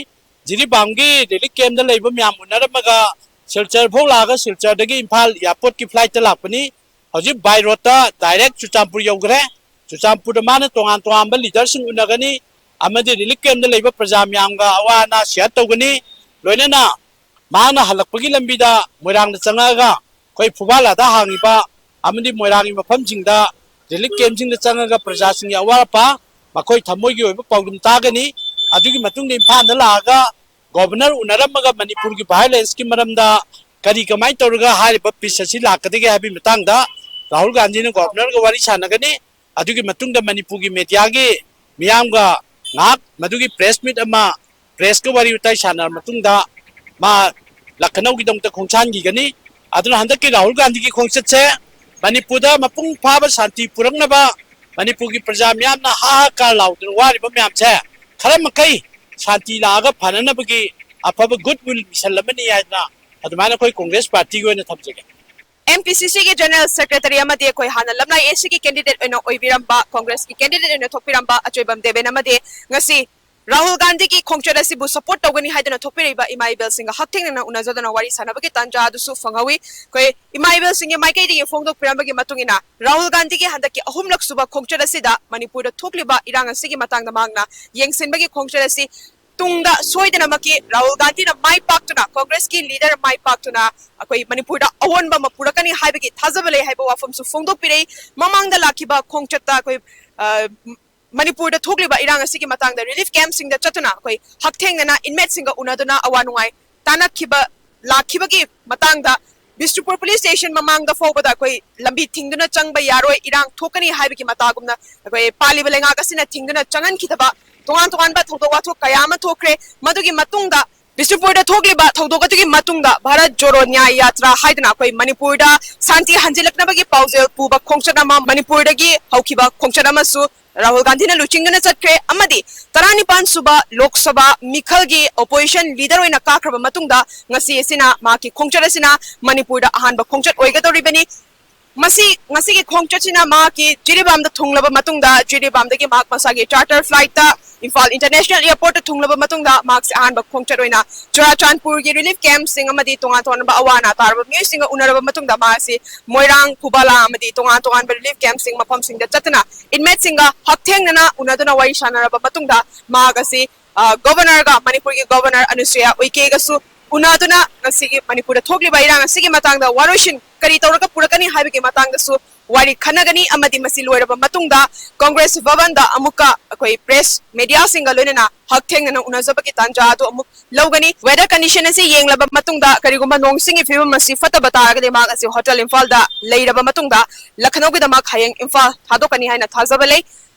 ꯖꯤꯔꯤꯕꯥꯝꯒꯤ relief campꯗ ꯂꯩꯕ ꯃꯌꯥꯝ ꯎꯅꯔꯝꯃꯒ ꯁꯤꯜꯆꯔ ꯐꯥꯎ ꯂꯥꯛꯑꯒ ꯁꯤꯜꯆꯔꯗꯒꯤ ꯏꯝꯐꯥꯜ airportꯀꯤ flightꯇ ꯂꯥꯛꯄꯅꯤ꯫ ꯍꯧꯖꯤꯛ by roadꯇ direct ꯆꯨꯔꯆꯥꯟꯄꯨꯔ ꯌꯧꯈ꯭ꯔꯦ꯫ ꯆꯨꯔꯆꯥꯟꯄꯨꯔꯗ ꯃꯥꯅ ꯇꯣꯉꯥꯟ ꯇꯣꯉꯥꯟꯕ leaderꯁꯤꯡ ꯎꯅꯒꯅꯤ ꯑꯃꯗꯤ relief campꯗ ꯂꯩꯕ ꯄ꯭ꯔꯖꯥ ꯃꯌꯥꯝꯒ ꯑꯋꯥ ꯑꯅꯥ share ꯇꯧꯒꯅꯤ꯫ ꯂꯣꯏꯅꯅ ꯃꯍꯥꯛꯅ ꯍꯜꯂꯛꯄꯒꯤ ꯂꯝꯕꯤꯗ ꯃꯣꯏꯔꯥꯡꯗ ꯆꯪꯉꯛꯑꯒ ꯑꯩꯈꯣꯏ ꯐꯨꯕꯥꯂꯥꯗ ꯍꯥꯡꯉꯤꯕ ꯑꯃꯗꯤ ꯃꯣꯏꯔꯥꯡꯒꯤ ꯃꯐꯝꯁꯤꯡꯗ relief campꯁꯤꯡꯗ ꯆꯪꯉꯒ ꯄ꯭ꯔꯖꯥꯁꯤꯡꯒꯤ ꯑꯋꯥꯠ ꯑꯄꯥ, ꯃꯈꯣꯏ ꯊꯃꯣꯏꯒꯤ ꯑꯣꯏꯕ ꯄꯥꯎꯗꯝ ꯇꯥꯒꯅꯤ꯫ ꯑꯗꯨꯒꯤ ꯃꯇꯨꯡꯗ ꯏꯝꯐꯥꯜꯗ ꯂꯥꯛꯑꯒ Governor ꯎꯅꯔꯝꯃꯒ ꯃꯅꯤꯄꯨꯔꯒꯤ violenceꯀꯤ ꯃꯔꯝꯗ ꯀꯔꯤ ꯀꯃꯥꯏꯅ ꯇꯧꯔꯒ ꯍꯥꯏꯔꯤꯕ peace ꯑꯁꯤ ꯂꯥꯛꯀꯗꯒꯦ ꯍꯥꯏꯕꯒꯤ ꯃꯇꯥꯡꯗ ꯔꯥꯍꯨꯜ ꯒꯥꯟꯙꯤꯅ ꯒꯣꯚꯔꯅꯔꯒ ꯋꯥꯔꯤ ꯁꯥꯟꯅꯒꯅꯤ꯫ ꯑꯗꯨꯒꯤ ꯃꯇꯨꯡꯗ ꯃꯅꯤꯄꯨꯔꯒꯤ ꯃꯦꯗꯤꯌꯥꯒꯤ ꯃꯤꯌꯥꯝꯒ ꯉꯥꯏꯍꯥꯛ ꯃꯗꯨꯒꯤ ꯄ꯭ꯔꯦꯁ ꯃꯤꯠ ꯑꯃ, ꯄ꯭ꯔꯦꯁꯀ ꯋꯥꯔꯤ ꯋꯥꯇꯥꯏ ꯁꯥꯟꯅꯔ ꯃꯇꯨꯡꯗ ꯃꯥ ꯂꯈꯅꯧꯒꯤꯗꯃꯛꯇ ꯈꯣꯡꯁꯥꯟꯈꯤꯒꯅꯤ꯫ ꯑꯗꯨꯅ ꯍꯟꯗꯛꯀꯤ ꯔꯥꯍꯨꯜ ꯒꯥꯟꯙꯤꯒꯤ ꯈꯣꯡꯆꯠꯁꯦ ꯃꯅꯤꯄꯨꯔꯗ ꯃꯄꯨꯡ ꯐꯥꯕ ꯁꯥꯟꯇꯤ ꯄꯨꯔꯛꯅꯕ, ꯃꯅꯤꯄꯨꯔꯒꯤ ꯄ꯭ꯔꯖꯥ ꯃꯤꯌꯥꯝꯅ ꯍꯥꯍꯥꯀꯥꯔ ꯂꯥꯎꯗꯨꯅ ꯋꯥꯔꯤꯕ ꯃꯌꯥꯝꯁꯦ ꯈꯔ ꯃꯈꯩ ꯁꯥꯟꯇꯤ ꯂꯥꯛꯑꯒ ꯐꯅꯅꯕꯒꯤ ꯑꯐꯕ ꯒꯨꯗ ꯋꯤꯜ ꯃꯤꯁꯟ ꯑꯃꯅꯤ ꯍꯥꯏꯗꯅ ꯑꯗꯨꯃꯥꯏꯅ ꯑꯩꯈꯣꯏ ꯀꯣꯡꯒ꯭ꯔꯦꯁ ꯄꯥꯔꯇꯤꯒꯤ ꯑꯣꯏꯅ ꯊꯝꯖꯒꯦ꯫ ꯑꯦꯝ ꯄꯤ ꯁꯤ ꯁꯤꯒꯤ ꯖꯦꯅꯔꯦꯜ ꯁꯦꯀ꯭ꯔꯦꯇꯔꯤ ꯑꯃꯗꯤ ꯑꯩꯈꯣꯏ ꯍꯥꯟꯅ ꯂꯝꯂꯥꯏ ꯑꯦ ꯁꯤꯒꯤ ꯀꯦꯟꯗꯤꯗꯦꯠ ꯑꯣꯏꯅ ꯑꯣꯏꯕꯤꯔꯝꯕ, ꯀꯣꯡꯒ꯭ꯔꯦꯁꯀꯤ ꯀꯦꯟꯗꯤꯗꯦꯠ ꯑꯣꯏꯅ ꯊꯣꯛꯄꯤꯔꯝꯕ ꯑꯆꯣꯏꯕꯝ ꯗꯦꯕꯦꯟ ꯑꯃꯗꯤ ꯉꯁꯤ ꯔꯥꯍꯨꯜ ꯒꯥꯟꯙꯤꯒꯤ ꯈꯣꯡꯆꯠ ꯑꯁꯤꯕꯨ ꯁꯄꯣꯔꯠ ꯇꯧꯒꯅꯤ ꯍꯥꯏꯗꯨꯅ ꯊꯣꯛꯄꯤꯔꯛꯏꯕ ꯏꯃꯥ ꯏꯕꯦꯜꯁꯤꯡꯒ ꯍꯛꯊꯦꯡꯅꯅ ꯎꯅꯖꯗꯨꯅ ꯋꯥꯔꯤ ꯁꯥꯟꯅꯕꯒꯤ ꯇꯥꯟꯖꯥ ꯑꯗꯨꯁꯨ ꯐꯪꯍꯧꯏ꯫ ꯑꯩꯈꯣꯏ ꯏꯃꯥ ꯏꯕꯦꯜꯁꯤꯡꯒꯤ ꯃꯥꯏꯀꯩꯗꯒꯤ ꯐꯣꯡꯗꯣꯛꯄꯤꯔꯝꯕꯒꯤ ꯃꯇꯨꯡ ꯏꯟꯅ ꯔꯥꯍꯨꯜ ꯒꯥꯟꯙꯤꯒꯤ ꯍꯟꯗꯛꯀꯤ ꯑꯍꯨꯝꯂꯛ ꯁꯨꯕ ꯈꯣꯡꯆꯠ ꯑꯁꯤꯗ ꯃꯅꯤꯄꯨꯔꯗ ꯊꯣꯛꯂꯤꯕ ꯏꯔꯥꯡ ꯑꯁꯤꯒꯤ ꯃꯇꯥꯡꯗ ꯃꯍꯥꯛꯅ ꯌꯦꯡꯁꯤꯟꯕꯒꯤ ꯈꯣꯡꯆꯠ ꯑꯁꯤ ꯇꯨꯡꯗ ꯁꯣꯏꯗꯅꯃꯛꯀꯤ ꯔꯥꯍꯨꯜ ꯒꯥꯟꯙꯤꯅ ꯃꯥꯏ ꯄꯥꯛꯇꯨꯅ, ꯀꯣꯡꯒ꯭ꯔꯦꯁꯀꯤ ꯂꯤꯗꯔ ꯃꯥꯏ ꯄꯥꯛꯇꯨꯅ ꯑꯩꯈꯣꯏ ꯃꯅꯤꯄꯨꯔꯗ ꯑꯑꯣꯟꯕ ꯑꯃ ꯄꯨꯔꯛꯀꯅꯤ ꯍꯥꯏꯕꯒꯤ ꯊꯥꯖꯕ ꯂꯩ ꯍꯥꯏꯕ ꯋꯥꯐꯝꯁꯨ ꯐꯣꯡꯗꯣꯛꯄꯤꯔꯛꯏ꯫ ꯃꯃꯥꯡꯗ ꯂꯥꯛꯈꯤꯕ ꯈꯣꯡꯆꯠꯇ ꯑꯩꯈꯣꯏ, ꯑ, ꯃꯅꯤꯄꯨꯔꯗ ꯊꯣꯛꯂꯤꯕ ꯏꯔꯥꯡ ꯑꯁꯤꯒꯤ ꯃꯇꯥꯡꯗ ꯔꯤꯂꯤꯐ ꯀꯦꯝꯞꯁꯤꯡꯗ ꯆꯠꯇꯨꯅ ꯑꯩꯈꯣꯏ ꯍꯛꯊꯦꯡꯅꯅ ꯏꯟꯃꯦꯠꯁꯤꯡꯒ ꯎꯅꯗꯨꯅ ꯑꯋꯥ ꯅꯨꯡꯉꯥꯏ ꯇꯥꯟꯅꯈꯤꯕ, ꯂꯥꯛꯈꯤꯕꯒꯤ ꯃꯇꯥꯡꯗ ꯕꯤꯁꯅꯨꯄꯨꯔ ꯄꯨꯂꯤꯁ ꯁ꯭ꯇꯦꯁꯟ ꯃꯃꯥꯡꯗ ꯐꯥꯎꯕꯗ ꯑꯩꯈꯣꯏ ꯂꯝꯕꯤ ꯊꯤꯡꯗꯨꯅ ꯆꯪꯕ ꯌꯥꯔꯣꯏ, ꯏꯔꯥꯡ ꯊꯣꯛꯀꯅꯤ ꯍꯥꯏꯕꯒꯤ ꯃꯇꯥꯒꯨꯝꯅ ꯑꯩꯈꯣꯏ ꯄꯥꯜꯂꯤꯕ ꯂꯩꯉꯥꯛ ꯑꯁꯤꯅ ꯊꯤꯡꯗꯨꯅ ꯆꯪꯍꯟꯈꯤꯗꯕ ꯇꯣꯉꯥꯟ ꯇꯣꯉꯥꯟꯕ ꯊꯧꯗꯣꯛ ꯋꯥꯊꯣꯛ ꯀꯌꯥ ꯑꯃ ꯊꯣꯛꯈ꯭ꯔꯦ꯫ ꯃꯗꯨꯒꯤ ꯃꯇꯨꯡꯗ ꯕꯤꯁꯅꯨꯄꯨꯔꯗ ꯊꯣꯛꯂꯤꯕ ꯊꯧꯗꯣꯛ ꯑꯗꯨꯒꯤ ꯃꯇꯨꯡꯗ ꯚꯥꯔꯠ ꯖꯣꯔꯣ ꯅ꯭ꯌꯥꯌ ꯌꯥꯇ꯭ꯔꯥ ꯍꯥꯏꯗꯨꯅ ꯑꯩꯈꯣꯏ ꯃꯅꯤꯄꯨꯔꯗ ꯁꯥꯟꯇꯤ ꯍꯟꯖꯤꯜꯂꯛꯅꯕꯒꯤ ꯄꯥꯎꯖꯦꯜ ꯄꯨꯕ ꯈꯣꯡꯆꯠ ꯑꯃ ꯃꯅꯤꯄꯨꯔꯗꯒꯤ ꯍꯧꯈꯤꯕ ꯈꯣꯡꯆꯠ ꯑꯃꯁꯨ ꯔꯥꯍꯨꯜ ꯒꯥꯟꯙꯤꯅ ꯂꯨꯆꯤꯡꯗꯨꯅ ꯆꯠꯈ꯭ꯔꯦ꯫ ꯑꯃꯗꯤ ꯇꯔꯥꯅꯤꯄꯥꯟ ꯁꯨꯕ ꯂꯣꯛ ꯁꯚꯥ ꯃꯤꯈꯜꯒꯤ ꯑꯣꯄꯣꯖꯤꯁꯟ ꯂꯤꯗꯔ ꯑꯣꯏꯅ ꯀꯥꯈ꯭ꯔꯕ ꯃꯇꯨꯡꯗ ꯉꯁꯤ ꯑꯁꯤꯅ ꯃꯍꯥꯛꯀꯤ ꯈꯣꯡꯆꯠ ꯑꯁꯤꯅ ꯃꯅꯤꯄꯨꯔꯗ ꯑꯍꯥꯟꯕ ꯈꯣꯡꯆꯠ ꯑꯣꯏꯒꯗꯧꯔꯤꯕꯅꯤ꯫ ꯃꯁꯤ, ꯉꯁꯤꯒꯤ ꯈꯣꯡꯆꯠꯁꯤꯅ ꯃꯍꯥꯛꯀꯤ ꯖꯤꯔꯤꯕꯥꯝꯗ ꯊꯨꯡꯂꯕ ꯃꯇꯨꯡꯗ, ꯖꯤꯔꯤꯕꯥꯝꯗꯒꯤ ꯃꯍꯥꯛ ꯃꯁꯥꯒꯤ ꯆꯥꯔꯇꯔ ꯐ꯭ꯂꯥꯏꯠꯇ ꯏꯝꯐꯥꯜ ꯏꯟꯇꯔꯅꯦꯁꯅꯦꯜ ꯑꯦꯌꯔꯄꯣꯔꯠꯇ ꯊꯨꯡꯂꯕ ꯃꯇꯨꯡꯗ, ꯃꯍꯥꯛꯁꯦ ꯑꯍꯥꯟꯕ ꯈꯣꯡꯆꯠ ꯑꯣꯏꯅ ꯆꯨꯔꯥꯆꯥꯟꯄꯨꯔꯒꯤ ꯔꯤꯂꯤꯐ ꯀꯦꯝꯞꯁꯤꯡ ꯑꯃꯗꯤ ꯇꯣꯉꯥꯟ ꯇꯣꯉꯥꯟꯕ ꯑꯋꯥ ꯑꯅꯥ ꯇꯥꯔꯕ ꯃꯤꯑꯣꯏꯁꯤꯡꯒ ꯎꯅꯔꯕ ꯃꯇꯨꯡꯗ, ꯃꯍꯥꯛꯁꯤ ꯃꯣꯏꯔꯥꯡ, ꯈꯨꯕꯥꯂꯥ ꯑꯃꯗꯤ ꯇꯣꯉꯥꯟ ꯇꯣꯉꯥꯟꯕ ꯔꯤꯂꯤꯐ ꯀꯦꯝꯞꯁꯤꯡ ꯃꯐꯝꯁꯤꯡꯗ ꯆꯠꯇꯨꯅ ꯏꯟꯃꯦꯠꯁꯤꯡꯒ ꯍꯛꯊꯦꯡꯅꯅ ꯎꯅꯗꯨꯅ ꯋꯥꯔꯤ ꯁꯥꯟꯅꯔꯕ ꯃꯇꯨꯡꯗ, ꯃꯍꯥꯛ ꯑꯁꯤ, ꯑ, ꯒꯣꯚꯔꯅꯔꯒ, ꯃꯅꯤꯄꯨꯔꯒꯤ ꯒꯣꯚꯔꯅꯔ ꯑꯅꯨꯁꯨꯌꯥ ꯎꯏꯀꯦꯒꯁꯨ ꯎꯅꯗꯨꯅ ꯉꯁꯤꯒꯤ ꯃꯅꯤꯄꯨꯔꯗ ꯊꯣꯛꯂꯤꯕ ꯏꯔꯥꯡ ꯑꯁꯤꯒꯤ ꯃꯇꯥꯡꯗ ꯋꯥꯔꯣꯏꯁꯤꯟ ꯀꯔꯤ ꯇꯧꯔꯒ ꯄꯨꯔꯛꯀꯅꯤ ꯍꯥꯏꯕꯒꯤ ꯃꯇꯥꯡꯗꯁꯨ ꯋꯥꯔꯤ ꯈꯟꯅꯒꯅꯤ ꯑꯃꯗꯤ ꯃꯁꯤ ꯂꯣꯏꯔꯕ ꯃꯇꯨꯡꯗ ꯀꯣꯡꯒ꯭ꯔꯦꯁ ꯚꯕꯟꯗ ꯑꯃꯨꯛꯀ ꯑꯩꯈꯣꯏ ꯄ꯭ꯔꯦꯁ ꯃꯦꯗꯤꯌꯥꯁꯤꯡꯒ ꯂꯣꯏꯅꯅ ꯍꯛꯊꯦꯡꯅꯅ ꯎꯅꯖꯕꯒꯤ ꯇꯥꯟꯖꯥ ꯑꯗꯨ ꯑꯃꯨꯛ ꯂꯧꯒꯅꯤ꯫ ꯋꯦꯗꯔ ꯀꯟꯗꯤꯁꯟ ꯑꯁꯤ ꯌꯦꯡꯂꯕ ꯃꯇꯨꯡꯗ ꯀꯔꯤꯒꯨꯝꯕ ꯅꯣꯡ ꯁꯤꯡꯒꯤ ꯐꯤꯕꯝ ꯑꯁꯤ ꯐꯠꯇꯕ ꯇꯥꯔꯒꯗꯤ ꯃꯍꯥꯛ ꯑꯁꯤ ꯍꯣꯇꯦꯜ ꯏꯝꯐꯥꯜꯗ ꯂꯩꯔꯕ ꯃꯇꯨꯡꯗ ꯂꯈꯅꯧꯒꯤꯗꯃꯛ ꯍꯌꯦꯡ ꯏꯝꯐꯥꯜ ꯊꯥꯗꯣꯛꯀꯅꯤ ꯍꯥꯏꯅ ꯊꯥꯖꯕ ꯂꯩ꯫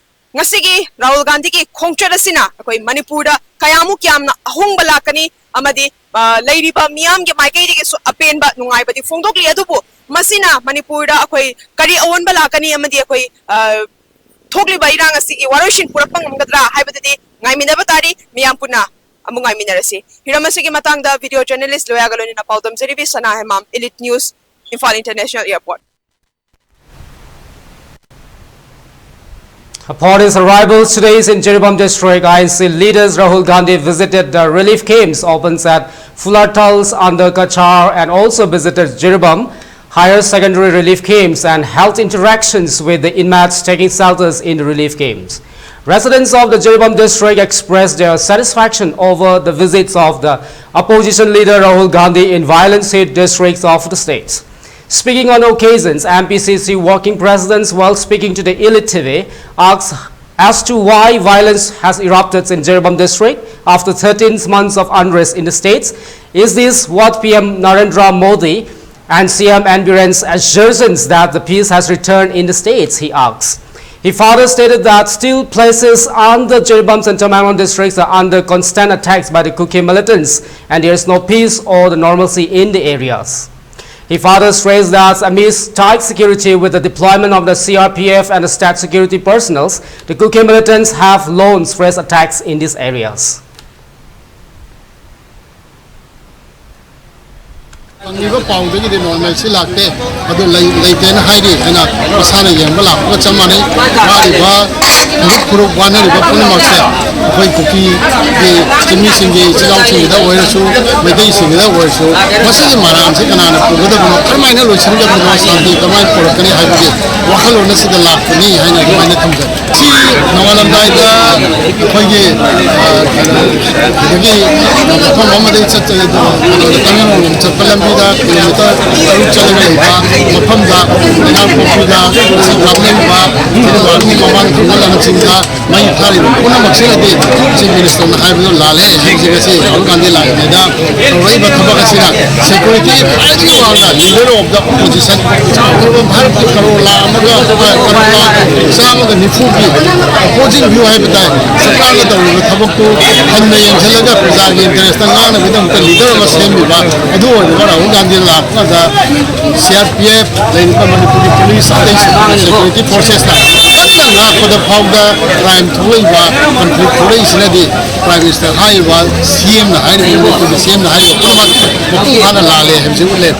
ꯉꯁꯤꯒꯤ ꯔꯥꯍꯨꯜ ꯒꯥꯟꯙꯤꯒꯤ ꯈꯣꯡꯆꯠ ꯑꯁꯤꯅ ꯑꯩꯈꯣꯏ ꯃꯅꯤꯄꯨꯔꯗ ꯀꯌꯥꯃꯨꯛ ꯌꯥꯝꯅ ꯑꯍꯣꯡꯕ ꯂꯥꯛꯀꯅꯤ ꯑꯃꯗꯤ, ꯑ, ꯂꯩꯔꯤꯕ ꯃꯤꯌꯥꯝꯒꯤ ꯃꯥꯏꯀꯩꯗꯒꯤꯁꯨ ꯑꯄꯦꯟꯕ ꯅꯨꯡꯉꯥꯏꯕꯗꯤ ꯐꯣꯡꯗꯣꯛꯂꯤ꯫ ꯑꯗꯨꯕꯨ ꯃꯁꯤꯅ ꯃꯅꯤꯄꯨꯔꯗ ꯑꯩꯈꯣꯏ ꯀꯔꯤ ꯑꯑꯣꯟꯕ ꯂꯥꯛꯀꯅꯤ ꯑꯃꯗꯤ ꯑꯩꯈꯣꯏ, ꯑ, ꯊꯣꯛꯂꯤꯕ ꯏꯔꯥꯡ ꯑꯁꯤꯒꯤ ꯋꯥꯔꯣꯏꯁꯤꯟ ꯄꯨꯔꯛꯄ ꯉꯝꯒꯗ꯭ꯔꯥ ꯍꯥꯏꯕꯗꯨꯗꯤ ꯉꯥꯏꯃꯤꯟꯅꯕ ꯇꯥꯔꯤ꯫ ꯃꯤꯌꯥꯝ ꯄꯨꯟꯅ ꯑꯃꯨꯛ ꯉꯥꯏꯃꯤꯟꯅꯔꯁꯤ꯫ ꯍꯤꯔꯝ ꯑꯁꯤꯒꯤ ꯃꯇꯥꯡꯗ ꯚꯤꯗꯤꯑꯣ ꯖꯔꯅꯦꯂꯤꯁ ꯂꯣꯌꯥꯒ ꯂꯣꯏꯅꯅ ꯄꯥꯎꯗꯝꯖꯔꯤꯕꯤ ꯁꯅꯥ Hemam, Elite News, Imphal International Airport. Upon his arrival today in Jiribam district, I N C leaders Rahul Gandhi visited the relief camps opened at Fulartal under Cachar and also visited Jiribam higher secondary relief camps and held interactions with the inmates taking shelters in the relief camps. Residents of the Jiribam district expressed their satisfaction over the visits of the opposition leader Rahul Gandhi in violence-hit districts of the state. Speaking on occasions, M P C C working presidents, while speaking to the Elite T V, asked as to why violence has erupted in Jiribam district after thirteen months of unrest in the states. Is this what P M Narendra Modi and C M N Biren's assertions that the peace has returned in the states, he asks. He further stated that still places under Jiribam and Tamenglong districts are under constant attacks by the Kuki militants and there is no peace or the normalcy in the areas. He further stressed that amidst tight security with the deployment of the C R P F and the state security personnel, the Kuki militants have launched fresh attacks in these areas. ꯐꯪꯂꯤꯕ ꯄꯥꯎꯗꯒꯤꯗꯤ ꯅꯣꯔꯃꯦꯜꯁꯤ ꯂꯥꯛꯇꯦ꯫ ꯑꯗꯨ ꯂꯩ ꯂꯩꯇꯦꯅ ꯍꯥꯏꯔꯤ ꯍꯥꯏꯅ ꯃꯁꯥꯅ ꯌꯦꯡꯕ ꯂꯥꯛꯄꯒ ꯆꯞ ꯃꯥꯟꯅꯩ꯫ ꯋꯥꯔꯤꯕ ꯐꯨꯔꯨꯞ ꯐꯨꯔꯨꯞ ꯋꯥꯅꯔꯤꯕ ꯄꯨꯝꯅꯃꯛꯁꯦ ꯑꯩꯈꯣꯏ ꯀꯨꯀꯤꯒꯤ ꯆꯤꯡꯃꯤꯁꯤꯡꯒꯤ ꯏꯆꯤꯜ ꯏꯅꯥꯎꯁꯤꯡꯒꯤꯗ ꯑꯣꯏꯔꯁꯨ, ꯃꯩꯇꯩꯁꯤꯡꯒꯤꯗ ꯑꯣꯏꯔꯁꯨ, ꯃꯁꯤꯒꯤ ꯃꯔꯥꯟꯁꯤ ꯀꯅꯥꯅ ꯄꯨꯒꯗꯕꯅꯣ, ꯀꯔꯝꯍꯥꯏꯅ ꯂꯣꯏꯁꯤꯟꯒꯗꯕꯅꯣ, ꯁꯥꯟꯇꯤ ꯀꯃꯥꯏꯅ ꯄꯨꯔꯛꯀꯅꯤ ꯍꯥꯏꯕꯒꯤ ꯋꯥꯈꯜꯂꯣꯟ ꯑꯁꯤꯗ ꯂꯥꯛꯄꯅꯤ ꯍꯥꯏꯅ ꯑꯗꯨꯃꯥꯏꯅ ꯊꯝꯖꯩ꯫ ꯁꯤ ꯅꯣꯡꯉꯥꯜꯂꯝꯗꯥꯏꯗ ꯑꯩꯈꯣꯏꯒꯤ, ꯑ, ꯀꯩꯅꯣ, ꯑꯗꯒꯤ ꯃꯐꯝ ꯑꯃꯗꯒꯤ ꯆꯠꯆꯔꯦ, ꯑꯗꯨꯒ ꯇꯃꯦꯡꯂꯣꯡ ꯆꯠꯄ ꯂꯝꯕꯤꯗ ꯀꯤꯂꯣꯃꯤꯇꯔ ꯇꯔꯨꯛ ꯆꯠꯂꯒ ꯂꯩꯕ ꯃꯐꯝꯗ ꯂꯩꯉꯥꯛꯄꯣꯛꯄꯤꯗ ꯁꯤ ꯀꯥꯞꯅꯔꯤꯕ ꯊꯤꯔꯨꯕꯒꯤ ꯃꯃꯥꯡ ꯊꯪꯕ ꯂꯝꯁꯤꯡꯗ ꯃꯩ ꯊꯥꯔꯤꯕ ꯄꯨꯝꯅꯃꯛꯁꯤꯅꯗꯤ ꯆꯤꯐ ꯃꯤꯅꯤꯁꯇꯔꯅ ꯍꯥꯏꯕꯗꯣ ꯂꯥꯜꯂꯦ ꯍꯥꯏꯕꯁꯤ ꯉꯁꯤ ꯔꯥꯍꯨꯜ ꯒꯥꯟꯙꯤ ꯂꯥꯛꯏꯉꯩꯗ ꯇꯧꯔꯛꯏꯕ ꯊꯕꯛ ꯑꯁꯤꯅ ꯁꯦꯀ꯭ꯌꯨꯔꯤꯇꯤ ꯈ꯭ꯋꯥꯏꯗꯒꯤ ꯋꯥꯡꯅ leader of the opposition, ꯚꯥꯔꯠꯀꯤ ꯀꯔꯣꯔ ꯂꯥꯈ ꯑꯃꯒ, ꯀꯔꯣꯔ ꯂꯥꯈ ꯆꯥꯝꯃꯒ ꯅꯤꯐꯨꯒꯤ opposing view ꯍꯥꯏꯕ ꯇꯥꯏ, ꯁꯔꯀꯥꯔꯅ ꯇꯧꯔꯤꯕ ꯊꯕꯛꯇꯨ ꯍꯟꯅ ꯌꯦꯡꯁꯤꯜꯂꯒ ꯄ꯭ꯔꯖꯥꯒꯤ interest ꯉꯥꯛꯅꯕꯒꯤꯗꯃꯛꯇ leader ꯑꯃ ꯁꯦꯝꯃꯤꯕ ꯑꯗꯨ ꯑꯣꯏꯔꯤꯕ ꯔꯥꯍꯨꯜ ꯒꯥꯟꯙꯤ ꯂꯥꯛꯄꯗ ꯁꯤ ꯑꯥꯔ ꯄꯤ ꯑꯦꯐ ꯂꯩꯔꯤꯕ ꯃꯅꯤꯄꯨꯔꯒꯤ ꯄꯨꯂꯤꯁ ꯑꯇꯩꯁꯤꯡ security forcesꯅ ꯀꯟꯅ ꯉꯥꯛꯄꯗ ꯐꯥꯎꯗ crime ꯊꯣꯛꯂꯛꯏꯕ, conflict ꯊꯣꯛꯂꯛꯏꯁꯤꯅꯗꯤ Prime Minister ꯍꯥꯏꯔꯤꯕ ꯁꯤ ꯑꯦꯝꯅ ꯍꯥꯏꯔꯤꯕ ꯃꯅꯤꯄꯨꯔꯒꯤ ꯁꯤ ꯑꯦꯝꯅ ꯍꯥꯏꯔꯤꯕ ꯄꯨꯝꯅꯃꯛ ꯃꯄꯨꯡ ꯐꯥꯅ ꯂꯥꯜꯂꯦ ꯍꯥꯏꯕꯁꯤ ꯎꯠꯂꯦ꯫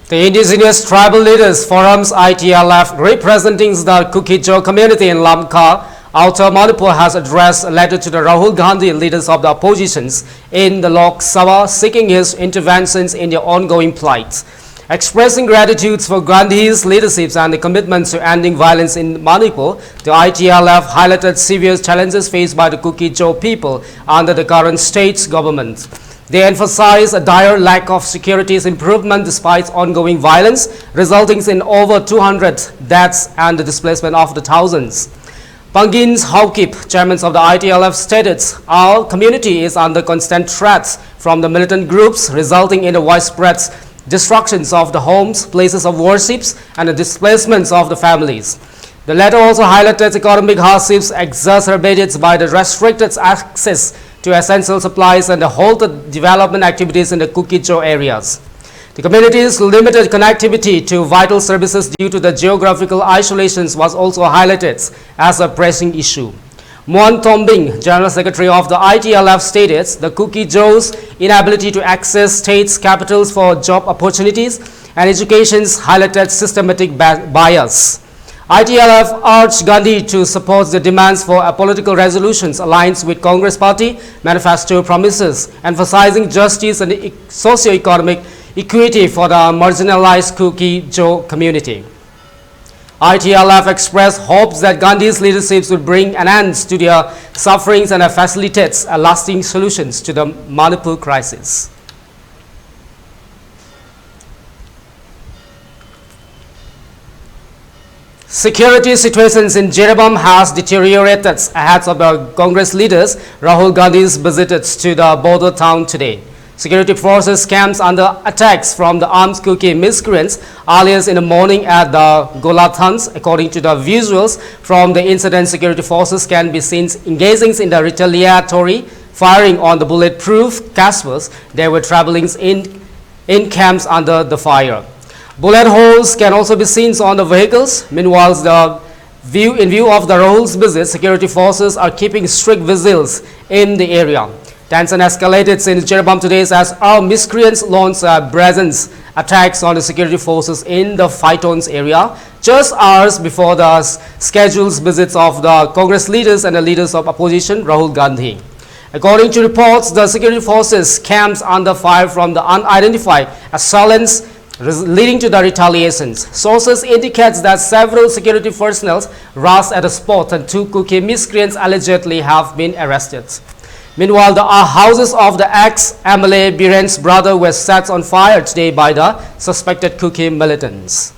The Indigenous Tribal Leaders Forums, I T L F, representing the Kuki-Zo community in Lamka, Outer Manipur, has addressed a letter to the Rahul Gandhi, leaders of the oppositions in the Lok Sabha, seeking his interventions in their ongoing plight. Expressing gratitude for Gandhi's leadership and the commitment to ending violence in Manipur, the I T L F highlighted severe challenges faced by the Kuki-Zo people under the current state's government. They emphasize a dire lack of security's improvement despite ongoing violence, resulting in over two hundred deaths and the displacement of the thousands. Pangin Haokip, chairman of the I T L F, stated, "Our community is under constant threats from the militant groups, resulting in the widespread destructions of the homes, places of worships, and the displacements of the families." The letter also highlighted economic hardships exacerbated by the restricted access to essential supplies and the halted development activities in the Kuki-Zo areas. The community's limited connectivity to vital services due to the geographical isolations was also highlighted as a pressing issue. Muan Tombing, General Secretary of the I T L F, stated the Kuki-Zo's inability to access states' capitals for job opportunities and educations highlighted systematic ba-, bias. I T L F urged Gandhi to support the demands for a political resolutions aligned with Congress Party manifesto promises, emphasizing justice and e-, socio-economic equity for the marginalized Kuki-Zo community. I T L F expressed hopes that Gandhi's leadership would bring an end to their sufferings and facilitates a lasting solutions to the Manipur crisis. Security situations in Jiribam has deteriorated ahead of the Congress leaders Rahul Gandhi's visit to the border town today. Security forces camps under attacks from the armed Kuki miscreants earlier in the morning at the Golathans. According to the visuals from the incident, security forces can be seen engaging in the retaliatory firing on the bulletproof Caspas. They were traveling in in camps under the fire. Bullet holes can also be seen on the vehicles. Meanwhile, the view in view of the Rahul's visit, security forces are keeping strict vigils in the area. Tension escalated since Jiribam today as our miscreants launched a brazen attacks on the security forces in the Phytons area, just hours before the s- scheduled visits of the Congress leaders and the leaders of opposition, Rahul Gandhi. According to reports, the security forces camps under fire from the unidentified assailants, res- leading to the retaliations. Sources indicates that several security personnel rushed at the spot and two Kuki miscreants allegedly have been arrested. Meanwhile, the uh, houses of the ex-M L A Biren's brother were set on fire today by the suspected Kuki militants.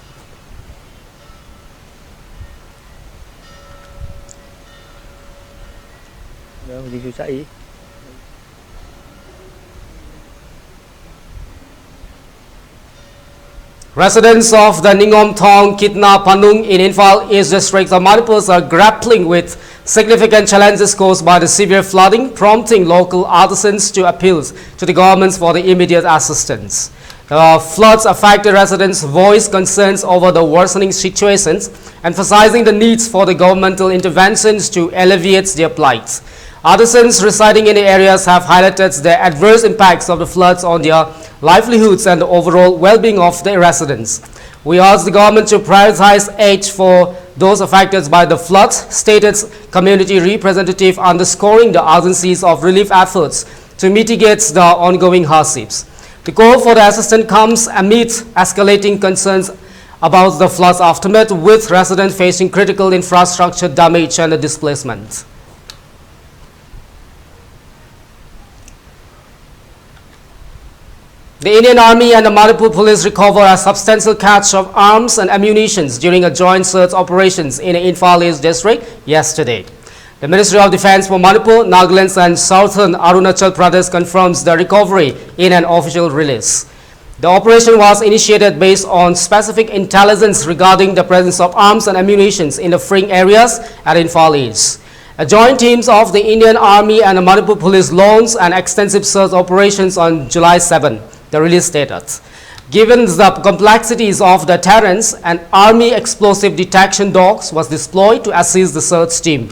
Residents of the Ningom Thong Kitna Panung in Imphal East District of Manipur are grappling with significant challenges caused by the severe flooding, prompting local artisans to appeal to the government for the immediate assistance. The floods affected residents voiced concerns over the worsening situations, emphasizing the needs for the governmental interventions to alleviate their plight. Artisans residing in the areas have highlighted the adverse impacts of the floods on their livelihoods and the overall well-being of the residents. We urge the government to prioritize aid for those affected by the floods, stated community representative, underscoring the urgencies of relief efforts to mitigate the ongoing hardships. The call for the assistance comes amid escalating concerns About the floods aftermath, with residents facing critical infrastructure damage and displacement. The Indian Army and the Manipur Police recover a substantial cache of arms and ammunitions during a joint search operations in Imphal East district yesterday. The Ministry of Defense for Manipur, Nagaland and Southern Arunachal Pradesh confirms the recovery in an official release. The operation was initiated based on specific intelligence regarding the presence of arms and ammunitions in the fring areas at Imphal East. A joint teams of the Indian Army and the Manipur Police launched an extensive search operations on July seven, the release stated. Given the complexities of the terrains, an army explosive detection dogs was deployed to assist the search team.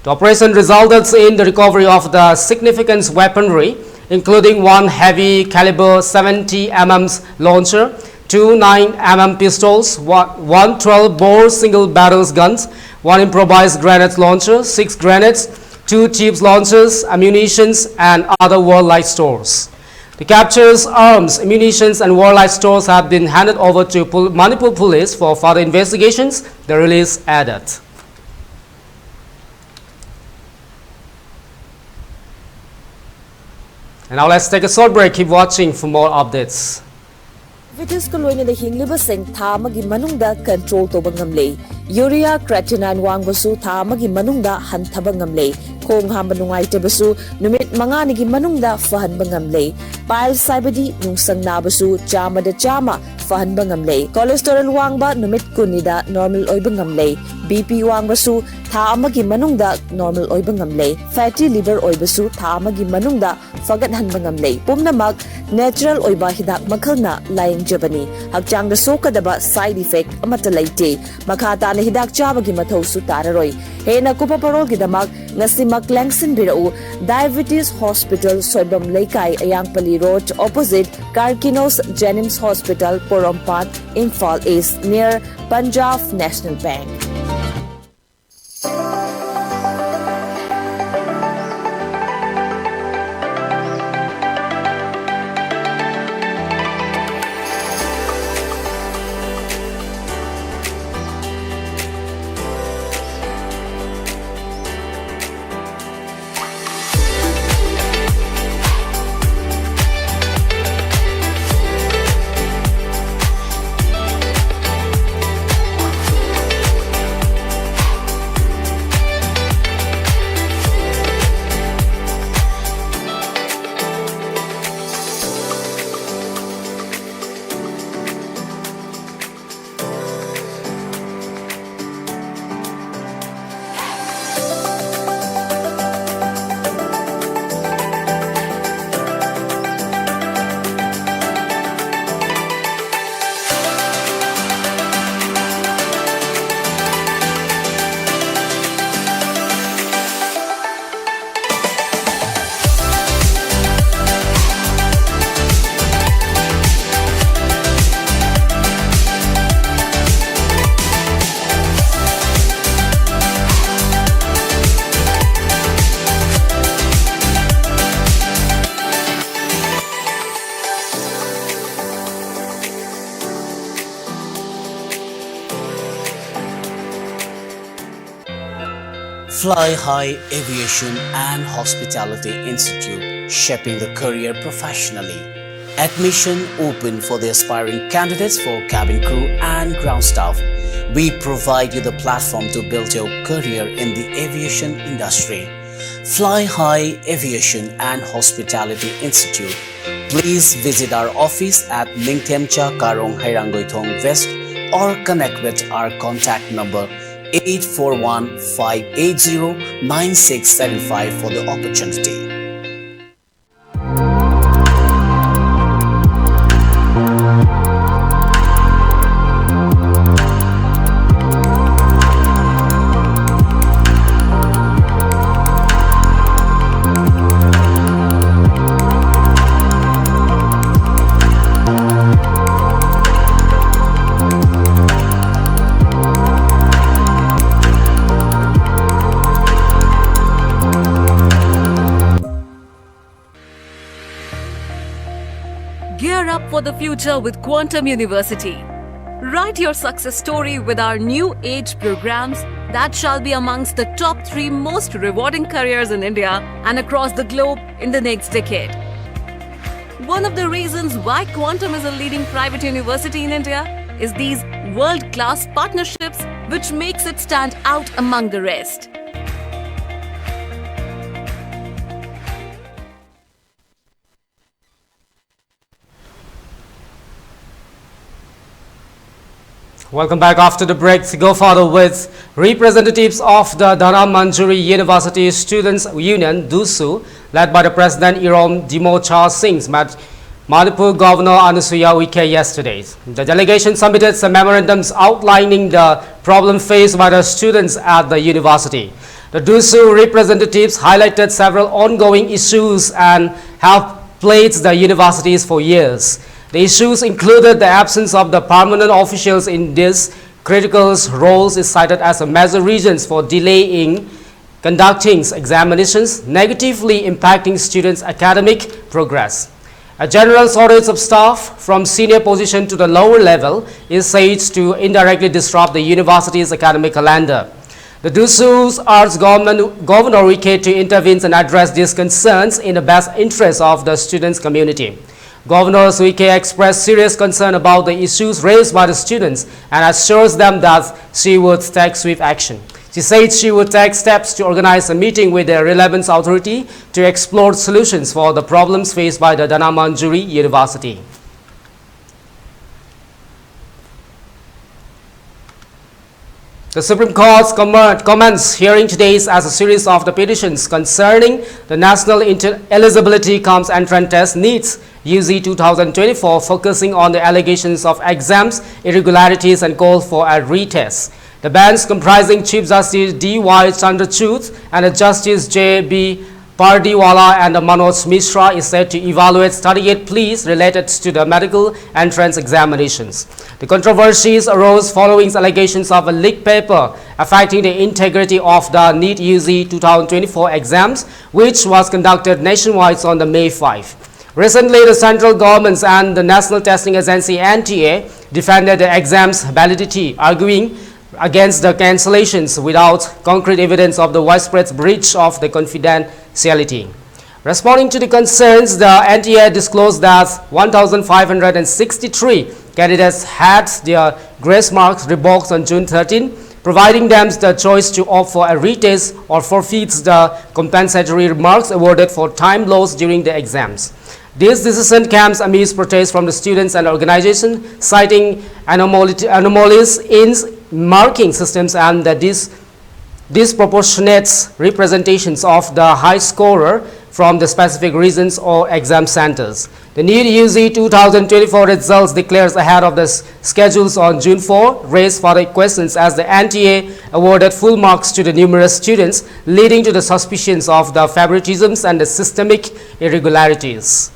The operation resulted in the recovery of the significant weaponry, including one heavy caliber seventy mm launcher, two nine mm pistols, one, one twelve bore single barrels guns, one improvised grenade launcher, six grenades, two chips launchers, ammunitions, and other warlike stores. The captured arms, ammunitions, and warlike stores have been handed over to Pol-, Manipur Police for further investigations, the release added. And now let's take a short break. Keep watching for more updates. Diabetes ka loinada hinglibasing thā amagi manungda control tauba ngamle. Urea creatinine wangbasu thā amagi manungda hanthaba ngamle. Khong hamba nungaitabasu numit manganigi manungda fahanba ngamle. Piles haibadi nungsang nabasu chama da chama fahanba ngamle. Cholesterol wangba numit kunida normal oiba ngamle. B P wangbasu thā amagi manungda normal oiba ngamle. Fatty liver oibasu thā amagi manungda fagathanba ngamle. Pumnamak natural oiba hidak makhalna laingjabani. Hakchangda sokadaba side effect amata leite. Makha tana hidak chabagi mathausu tararoi. Hena kupa parolgidamak ngasimak lengsinbirau Diabetes Hospital, Soibam Leikai, Ayangpali Road, opposite Karkinos Jenims Hospital, Porompat, Imphal East, near Punjab National Bank. Fly High Aviation and Hospitality Institute, shaping the career professionally. Admission open for the aspiring candidates for cabin crew and ground staff. We provide you the platform to build your career in the aviation industry. Fly High Aviation and Hospitality Institute. Please visit our office at Ningthemcha Karong, Heirang Goithong West, or connect with our contact number eight four one, five eight zero, nine six seven five for the opportunity. Gear up for the future with Quantum University. Write your success story with our new age programs that shall be amongst the top three most rewarding careers in India and across the globe in the next decade. One of the reasons why Quantum is a leading private university in India is these world class partnerships, which makes it stand out among the rest. Welcome back after the break. To go further with representatives of the Dhanamanjuri University Students Union, DUSU, led by the president Irom Dimocha Singh, met Manipur Governor Anusuiya Uikey yesterday. The delegation submitted some memorandums outlining the problem faced by the students at the university. The DUSU representatives highlighted several ongoing issues and have plagued the universities for years. The issues included the absence of the permanent officials in these critical roles is cited as a major reasons for delaying conducting examinations, negatively impacting students' academic progress. A general shortage of staff from senior position to the lower level is said to indirectly disrupt the university's academic calendar. The DUSU urged government, Governor Wike to intervene and address these concerns in the best interest of the students' community. Governor Wike expressed serious concern about the issues raised by the students and assures them that she would take swift action. She said she would take steps to organize a meeting with the relevant authority to explore solutions for the problems faced by the Dhanamanjuri University. The Supreme Court's comments hearing today is as a series of the petitions concerning the National Inter- Eligibility Comes Entrance Test, NEET, U G two thousand twenty-four, focusing on the allegations of exams irregularities and call for a retest. The bench, comprising Chief Justice D Y Chandrachud and Justice J B Pardiwala and Manoj Mishra, is set to evaluate thirty-eight pleas related to the medical entrance examinations. The controversies arose following allegations of a leaked paper affecting the integrity of the NEET U G two thousand twenty-four exams, which was conducted nationwide on the May five. Recently, the central government and the National Testing Agency, N T A, defended the exam's validity, arguing against the cancellations without concrete evidence of the widespread breach of the confidentiality. Responding to the concerns, the N T A disclosed that one thousand five hundred sixty-three candidates had their grace marks revoked on June thirteen, providing them the choice to opt for a retest or forfeits the compensatory marks awarded for time lost during the exams. This decision comes amidst protests from the students and organizations citing anomali- anomalies in marking systems and the dis- disproportionate representations of the high scorer from the specific regions or exam centers. The NEET U G two thousand twenty-four results declares ahead of the s- schedules on June four raised further questions as the N T A awarded full marks to the numerous students, leading to the suspicions of the favoritisms and the systemic irregularities.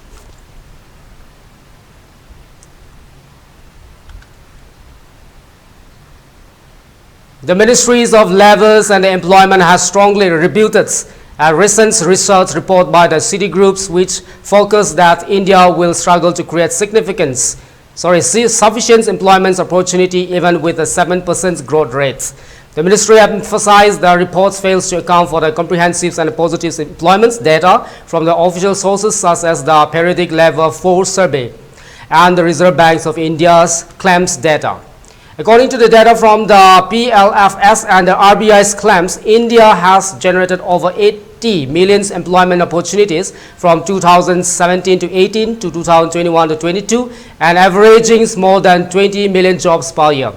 The Ministries of Labour and Employment has strongly rebutted a recent research report by the Citigroups, which focused that India will struggle to create significance, sorry, si- sufficient employment opportunity even with a seven percent growth rate. The ministry emphasized the reports fails to account for the comprehensive and positive employment data from the official sources such as the periodic level four survey and the Reserve Banks of India's claims data. According to the data from the P L F S and the R B I's claims, India has generated over eighty million employment opportunities from two thousand seventeen to eighteen to two thousand twenty-one to twenty-two, and averaging more than twenty million jobs per year.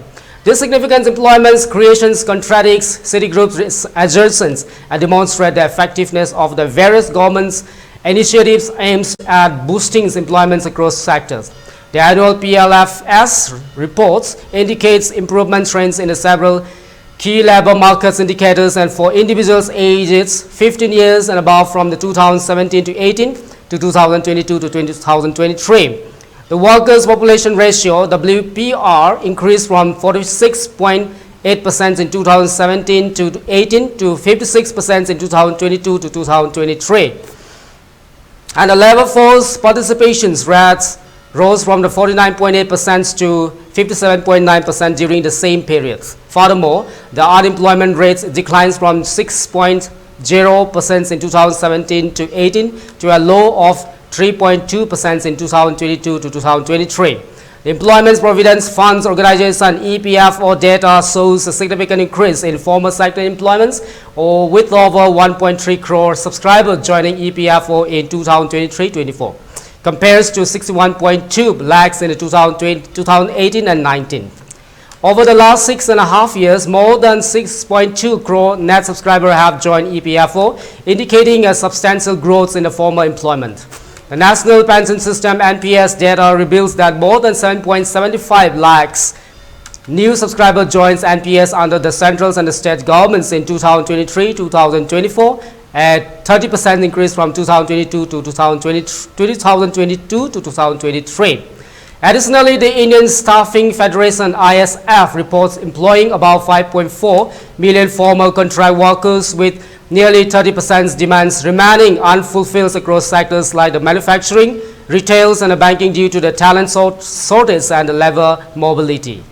This significant employment creation contradicts Citigroup's assertions and demonstrates the effectiveness of the various government's initiatives aimed at boosting employment across sectors. The annual P L F S reports indicates improvement trends in the several key labor markets indicators and for individuals aged fifteen years and above from the two thousand seventeen to eighteen to two thousand twenty-two to two thousand twenty-three. The workers' population ratio, W P R, increased from forty-six point eight percent in two thousand seventeen to eighteen to fifty-six percent in two thousand twenty-two to two thousand twenty-three. And the labor force participation rates rose from the forty-nine point eight percent to fifty-seven point nine percent during the same period. Furthermore, the unemployment rate declines from six point zero percent in two thousand seventeen to eighteen to a low of three point two percent in two thousand twenty-two to two thousand twenty-three. The Employment Providence Funds Organization, E P F O, data shows a significant increase in formal sector employments, or with over one point three crore subscribers joining E P F O in two thousand twenty-three twenty-four, compares to sixty-one point two lakhs in the two thousand twenty, two thousand eighteen and nineteen. Over the last six and a half years, more than six point two crore net subscribers have joined E P F O, indicating a substantial growth in the formal employment. The National Pension System, N P S, data reveals that more than seven point seven five lakhs new subscriber joins N P S under the central and the state governments in two thousand twenty-three two thousand twenty-four, a thirty percent increase from two thousand twenty-two to two thousand twenty, two thousand twenty-two to two thousand twenty-three. Additionally, the Indian Staffing Federation, I S F, reports employing about five point four million formal contract workers, with nearly thirty percent demands remaining unfulfilled across sectors like the manufacturing, retails, and the banking due to the talent short-, shortage and the labor mobility.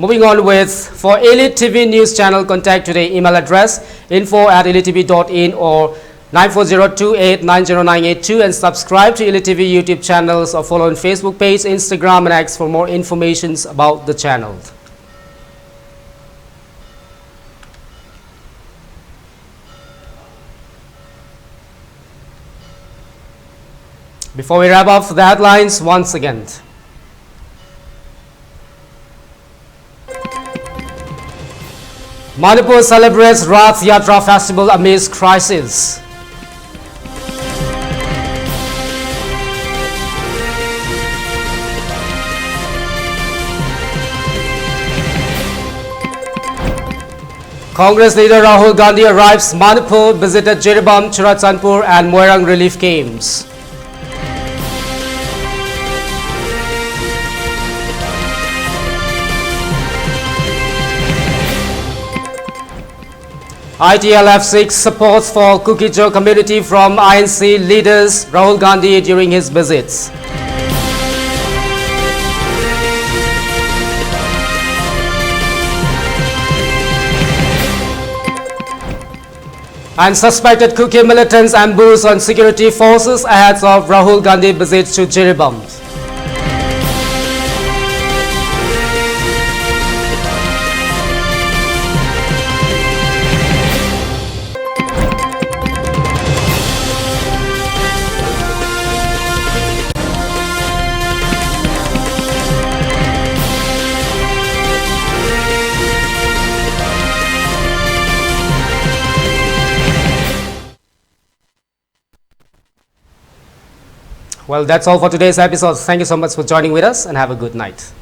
Moving on with, for Elite T V News Channel, contact today. Email address info at elite T V dot in or nine four zero two eight nine zero nine eight two, and subscribe to Elite T V YouTube channels or follow on Facebook page, Instagram, and X for more informations about the channel. Before we wrap up, the headlines once again. Manipur celebrates Rath Yatra festival amidst crisis. Congress leader Rahul Gandhi arrives Manipur, visited Jiribam, Churachandpur and Moirang relief camps. I T L F seeks support for Kuki-Zo community from I N C leaders Rahul Gandhi during his visits. And suspected Kuki militants ambush on security forces ahead of Rahul Gandhi visit to Jiribam. Well, that's all for today's episode. Thank you so much for joining with us and have a good night.